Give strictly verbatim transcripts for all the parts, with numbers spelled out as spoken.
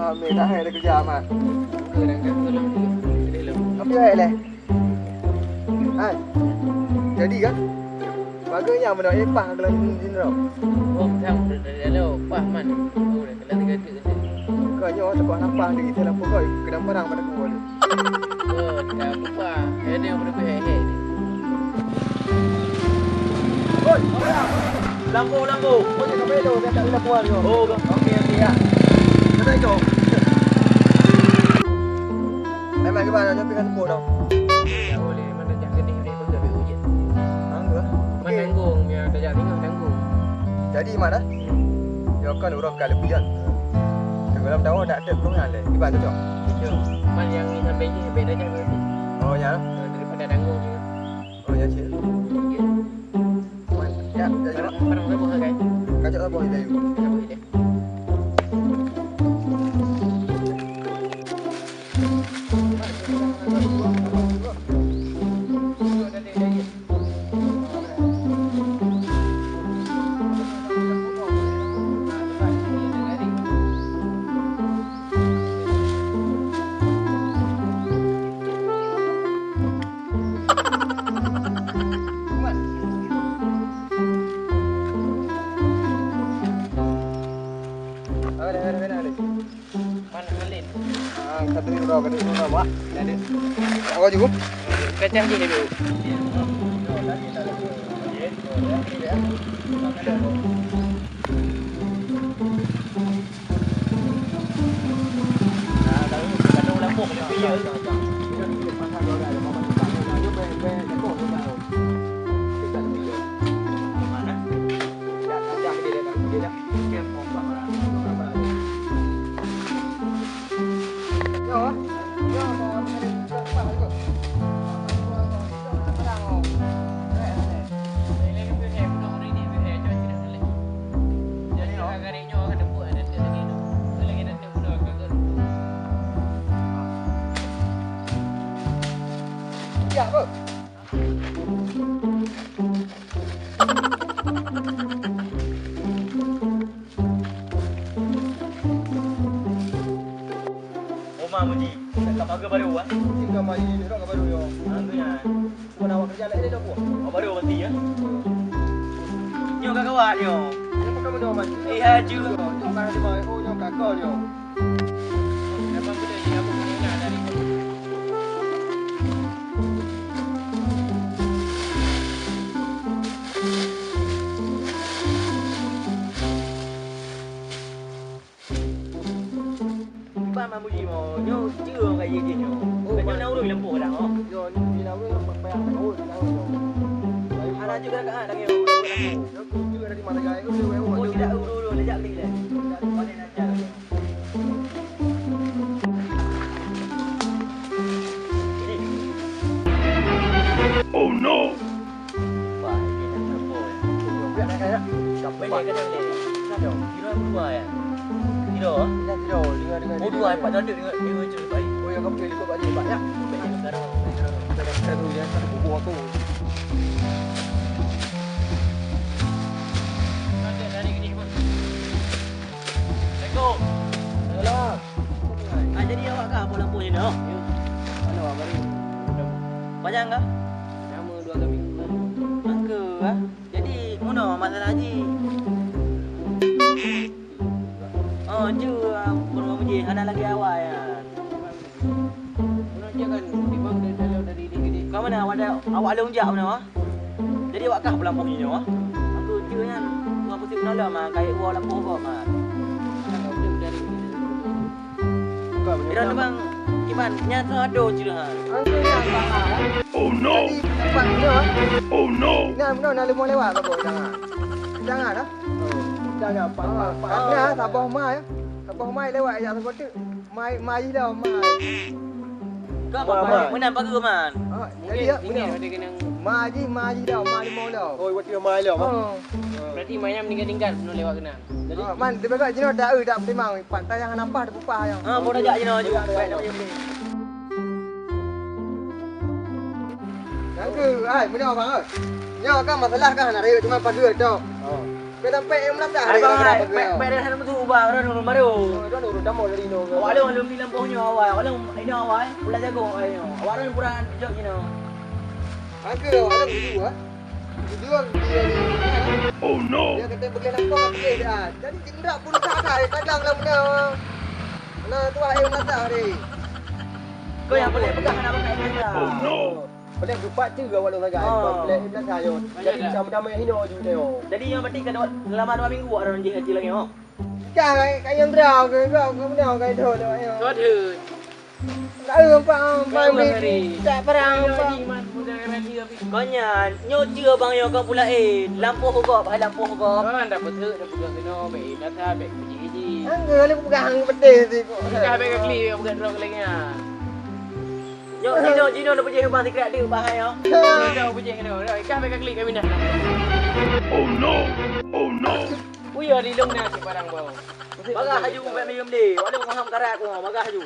Amé, dah hai dah kerja amat. Tapi hai leh. Hai. Jadi kan? Bagus nya menurut Epah kalau ni ni. Oh, kan dari lalu Pah man. Oh, dah kelas tiga tu. Kau nyoh sebuah lapang di dalam pokok, kedang barang pada kuat. Oh, dah apa? Ini yang berapa hehe. Oi, lampu, lampu. Oh, dia kembali tu, dia tak boleh keluar tu. Oh, okey, okey, ya. Kata itu. Memang gimana, nyopi kan sepuluh dong. Ya boleh, mana jak gede-gede pun tak boleh ujian. Anggur. Mana tanggung, ya, tak jak tengok tanggung. Jadi mana? Ya kan urang kali pujan. Tenggelam tahu nak ada kurungan leh. Iban tu cok. Cok. Man yang ni sampai je, sampai dah jaga tu. Oh, ya. Daripada tanggung je. Oh, ya, cik. Ya. Man, ya, ya, ya. Mana, mana, mana, mana, kan? Kacau apa, Ibu? Kacau apa, Ibu? Mana Khalid? Ah, satu euro, satu euro, Pak. Ada. Apa juga? Kacang je dulu. Oma Muji, ka pagar baru, ah? Tinggal mai ni, dah ka baru, yo. Ah, tu ya. Bukan awak kerja lain dah, buah. Awak baru mati, ya? Nyoe ka kawak, nyoe. Ini pakai mana, Mas? Eh, haju. Nyoe, nyoe ka, oh, nyoe ka, kau, nyoe. Iban mamuji mo, nyoe ceue ka ye jih nyoe. Oh, nyoe na ureueng lampu dah, oh. Nyoe, nyoe na ureueng lampu, payah tahu, tahu nyoe. Hana juga ka, lagi. Nyoe ceue dari mana, guys? Oh, tidak, oh, oh, oh, lejak lagi, leh. Tidak, mana nak cari. Oh no! Wah, ini nak apa? Kira dua ya? Kira? Oh, dua, empat ratus dengan dia macam baik. Oh, yang kau pilih kau balik, Pak, ya? Baik, sekarang. Sekarang, sekarang, ya, satu buku aku. Assalamualaikum. Salam. Ah, jadi awak kah boh lampu je nyoe? Ya. Mana awak baru? Panjang kah? Nama dua kali minggu kan? Angka ah. Jadi, ngono masalah haji. Oh, ju ah, peurumoh meuji hana lagi awak ya. Peurumoh je kan, timbang dari dalam dari ini ke dia. Kau mana awak dah, awak lôn jak mana ah? Jadi awak kah peulampoh nyoe? Aku je nyan, aku pasti penolong mah, kayak gua lampoh gua mah. Kira tu bang, kiban, nyan tu ada je ha. Oh no! Oh no! Nah, benar, nak lemah lewat ke bawah tangan. Jangan ah. Jangan, Pak. Pak, Pak. Nah, sabar mai. Sabar mai lewat ya sabar tu. Mai, mai dah, mai. Kau apa? Mana pagar man? Ah, jadi ya, mungkin ada kena. Mai ji, mai ji dah, mai limau dah. Oh, waktu mai dah. Oh. Berarti mai yang meninggal-tinggal belum lewat kena. Jadi, ah, man, dia bagi jinoe dah, eh, dah memang. Pantai yang nampak, dia pupah yang. Ah, boleh jak jinoe juga. Baik, dah boleh. Yang ke, ai, mana abang, eh? Nyoe kan masalah kan, nak rayek cuma pagar tu. Oh. Kau sampai yang meunasah. Hai, bang, hai. Pek, pek dah hana meusu ubah, orang urun baru. Oh, orang urun damai dari inoe. Awak lôn, lôn di lampôh nyoe awai. Awak lôn inoe awai, pula jagong awai nyoe. Awak lôn kurang jok inoe. Angka awak lôn dua. Dua, dua, dua. Oh, no. Dia kata pergi lampôh, pergi dah. Jadi, cendera pun tak ada, eh, kadang lah benda. Nah, tu lah yang meunasah ni. Kau yang boleh pegang anak pakai meunasah. Oh, no. Padahai geupat tu awak lôn sagai. Oh. Padahai Iblis ayo. Jadi macam damai hino ju nyoe. Jadi nyoe berarti ka dua, selama dua minggu awak lôn jih hati lagi, oh. Ka, ka yang drau ke, kau, kau beuna ka itu dah, ayo. Kau deh. Kau apa, apa ni? Tak perang apa. Kau nyan, nyoe cie bang yo kau pula eh. Lampôh gop, hai lampôh gop. Kau dah beutôi, dah peugah kena, baik dah tak, baik puji-puji. Angga ni pegang pedes tu kau. Dah baik kali, pegang drau lagi ah. Nyoe, jinoe, jinoe na peujeuet ubah sikrak deuh, ubah hai, oh. Nyoe, nyoe peujeuet nyoe. Nyoe, ikah bèk ka klik kami dah. Oh no! Oh no! Uya di lông na cit barang bau. Bagah haju, bèk miyum deh. Walau maham karat aku, bagah haju.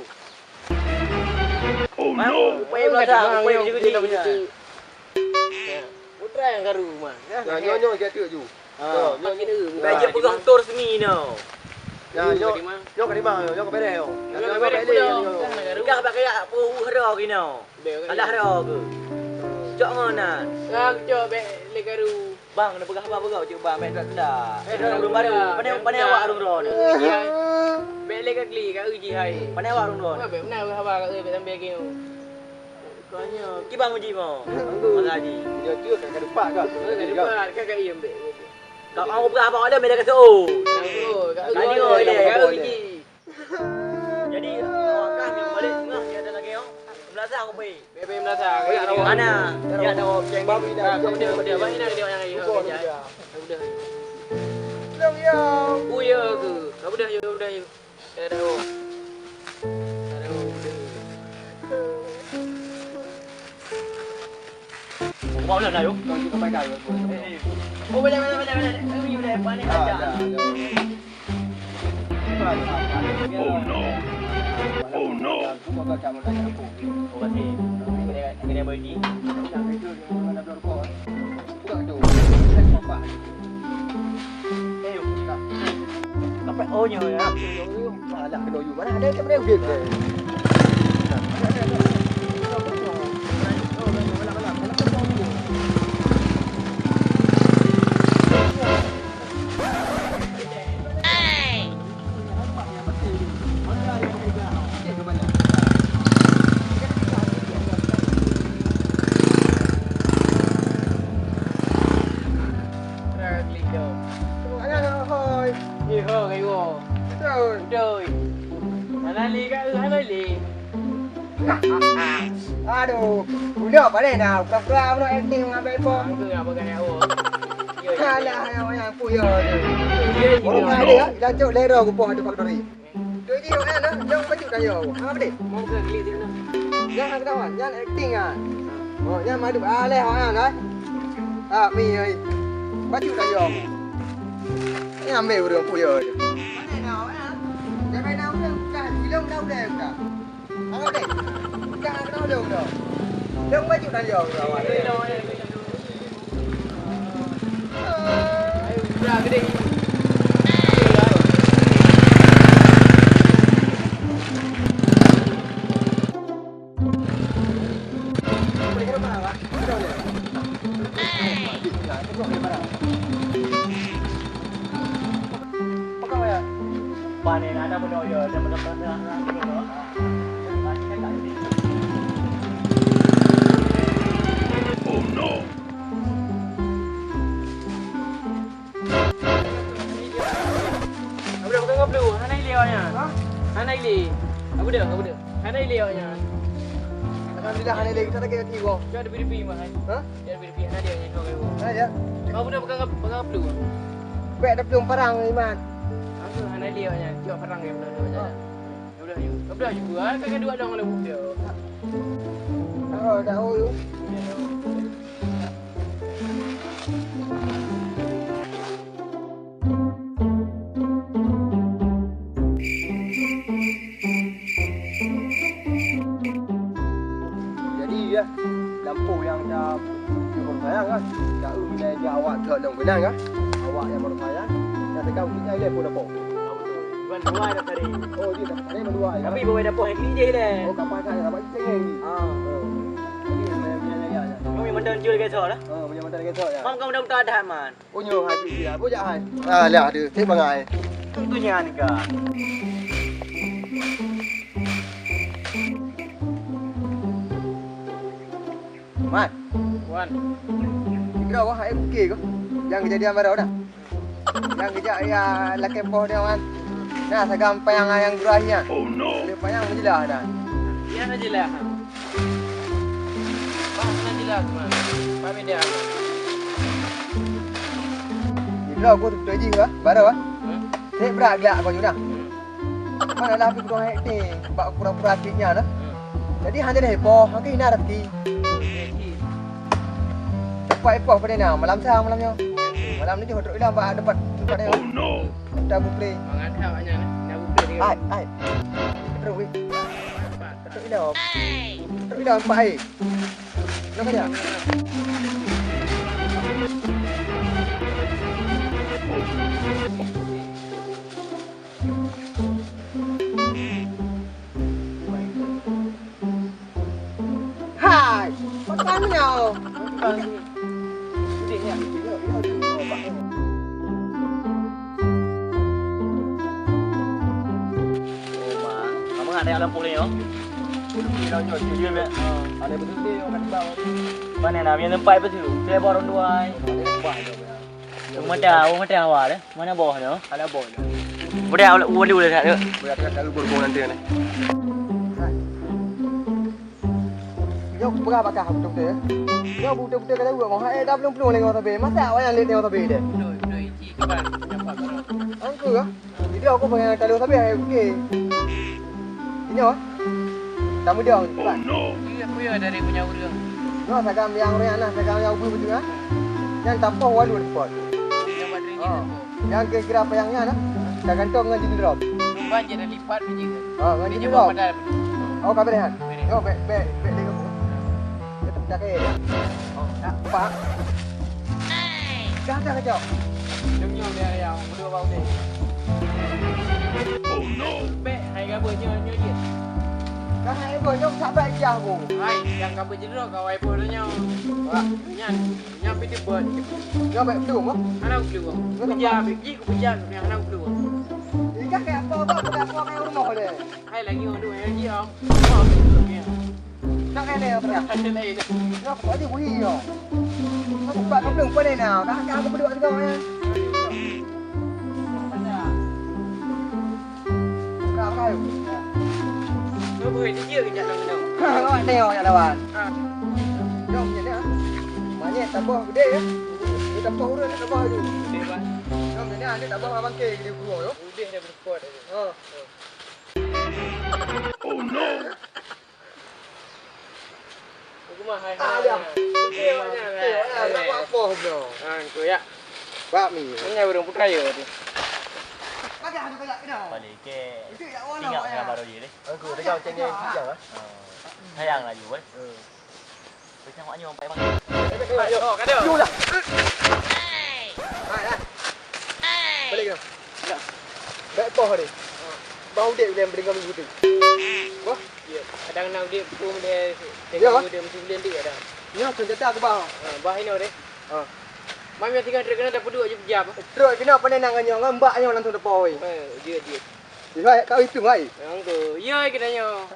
Oh no! Upaya belakang, upaya beujeut-jeut. Putra nyang karu mah. Ya, nyoe, nyoe, jatuh ju. Ah. Nyoe, nyoe, nyoe. Bèk jeuet peugah utor seni nyoe. Ya, nyoe, nyoe ka rimang, nyoe ka beres, nyoe. Nyoe ka beres pula. Nyoe. Peugah bak kayak peue hara kinoe. Salah hara ke? Cok ngon nan. Ka cok bèk lé karu. Bang, na peugah haba peugah cok bang, bèk tunda. Eh, ureueng baru. Pandai, pandai awak ureueng droe ni. Bèk lé ka kli, ka uji hai. Pandai awak ureueng droe ni. Bèk na haba ka bèk sampai keu. Kiban uji mo. Makasih. Dia tu kan ka dupat kan. Ka dupat, ka ka iem bèk. Kau au peugah apa ada beda ke so. Ka uji. Jadi, awak kah nyang balik tengah ni ada lagi, oh. Meunasah aku pi. Bèk, bèk meunasah. Mana? Ya ada orang ceng. Babi dah. Ka udah, udah. Bang ina dia yang ayo. Udah. Belum ya. Oh ya ke? Ka udah ya, udah ya. Oh, boleh, boleh, boleh. Oh, no. Oh, no. Eh, yuk, kita. Sampai oh, nyoe, ya. Alah, kena yuk. Mana ada yang boleh game, eh? Hana lé ka, hana lé. Aduh, udah paléh dah, pura-pura meunan akting ngon abang Ipong. Aku nak pegang nyawa. Alah, yang, yang puyah tu. Orang ada, dah cok lero kupoh tu faktori. Tu ji, oh, eh, dah, jangan baju dah, yo. Apa ni? Mau ke klik sini? Jangan ketahuan, jangan akting ah. Oh, jangan madu. Ah, leh, oh, eh, dah. Ah, mi, oi. Baju dah, yo. Ni ambil urang puyah tu. Mana dah, oh, eh? Jangan dah, udah, udah. Belum dah, udah, udah. Apa ni? Jangan kena belum dah. Belum baju dah, yo, dah, awak. Ka budak peugah ngon Blue, hana ilèe awaknyan. Hah? Hana ilèe. Ka budak, ka budak. Hana ilèe awaknyan. Alhamdulillah, hana ilèe. Kita lagi hati, bro. Cuma ada biri-biri, mah. Hah? Ada biri-biri, hana ilèe awaknyan, kau, kau. Hana ilèe? Ka budak peugah ngon, peugah ngon Blue. Bèk ada peuleueng parang, Iman. Aku hana ilèe awaknyan. Cuma parang dia, benar-benar. Hah? Ka budak, ka budak juga. Kan dua dong ada budak. Oh, dah, oh. Jadi, ya, lampôh nyang na ureueng sayang, kan? Ka eu minai jak awak trok lom keunan, kan? Awak nyang baru saya, nyang teuka uji nyang ilèe pun dapoh. Bukan dua dah tadi. Oh, dia dah tadi berdua ya. Tapi bawa dapoh yang kiri je ilèe. Oh, kapal saya dapat cengeng. Ah. Oh. Jadi yang yang yang ya. Kami mantan jul ke so dah. Oh, punya mantan ke so ya. Mam kamu dah utak dah man. Oh, nyoh hai dia. Apa jak hai? Ah, lah ada. Cek bangai. Tentunya ni ka. Mat. Wan. Kira wah hai bukit ko. Yang kejadian baru dah. Nyang geujak ya lakèe poh nyoe kan. Nah, sagam panyang nyang gurah nyan. Oh no. Lé panyang meujeulaih dah. Iya, meujeulaih. Bah, meujeulaih, Tuan. Paham dia? Di bawah aku tu jih bah, baru bah. Hmm? Saya berat gelak kau juga. Hmm. Mana lah aku kurang akting, bak pura-pura akting nyan lah. Hmm. Jadi hana deh poh, hana hina rezeki. Rezeki. Cepat poh pada na, malam sang malam nyoe. Malam ni jeuet trok ilang bak tempat tempat dia. Oh no. Kita buple. Mangat hak banyak ni. Nak buple dia. Ai, ai. Trok weh. Trok ilang. Trok ilang empat ai. Nak kerja? Hai, makan nyoe. Kamu ada yang lampu ni, oh? Ada betul ni, orang kata. Mana nak, yang tempat apa tu? Saya baru dua. Ada tempat. Mata, oh, mata awak dah. Mana bawah tu? Ada bawah tu. Boleh awak, boleh, boleh tak tu? Boleh tak lalu berhubung nanti ni. Yo, berapa kah betul-betul ya? Yo, betul-betul kata gua, mau hai dah belum-belum lagi orang sabe. Masa awak yang lihat orang sabe deh? Betul, betul. Itu kan pendapat orang. Angku kah? Jadi aku pengen talu sabe hai okey. Inyo. Tamu dia. Oh no. Iya, aku ya dari punya urang. No, sagam yang urang anak, sagam yang ubu betul ah. Yang tapoh walu repot. Yang baterai ni. Oh. Yang kira-kira apa yang nya dah? Dah gantung dengan jenis drop. Banjir dah lipat biji ke? Oh, dengan jenis drop. Oh, kau berehan. Yo, bek bek bek dia. Tetap tak kaya. Oh, tak pak. Dah dah kejap. Demi dia ya. Dua bau deh. Oh no. Bek, hai gabus nyoe, nyoe dia. Dah hai gabus nyoe, sabar je aku. Hai, yang gabus jero kawai boh nyoe. Wah, nyan, nyan piti bot. Nyoe baik belum, ah? Anak belum. Kerja, biji ku kerja, anak belum. Ini kan kayak apa, apa, apa, apa, kayak rumah deh. Hai, lagi orang dua, lagi, ah. Rumah belum, ya. Tak kena apa dah. Ada lain. Nak buat je wui yo. Nak buat kau belum boleh nak. Dah dah aku berdua juga ya. Berapa kali? Kau boleh dia kerja dalam dalam. Kau ada yang nak lawan. Ha. Jom je ni ah. Banyak tambah gede ya. Dia tambah urut nak tambah tu. Gede, Bang. Jom je ni ah, dia tambah abang ke dia guru yo. Lebih daripada kuat. Ha. Oh no. Rumah hai. Ah, dah. Okey, awaknyan. Okey, awaknyan. Nak buat apa bro? Ha, tu ya. Bak mi. Hanya burung putra ya tu. Pakai hanya banyak kena. Balik ke. Itu ya Allah. Tinggal ya. Baru dia ni. Aku tengok macam ni kijang ah. Sayang laju eh. Pecah mak nyoe, empat bang. Oh, kada. Jom lah. Hai, hai. Balik ke? Baik poh ni. Bau dek boleh beri kami gitu. Wah. Ya, kadang nak dek pun dia. Ya, Bang. Dia mesti boleh dek kadang. Ya, senjata aku bang. Ha, bah ini dek. Ha. Mam yang tinggal truk kena dah puduk je pejam. Truk kena apa ni nak nganyong, ngambak nyoe langsung depan oi. Eh, dia, dia. Ibai kau itu mai. Yang tu. Ya, kita nyoe.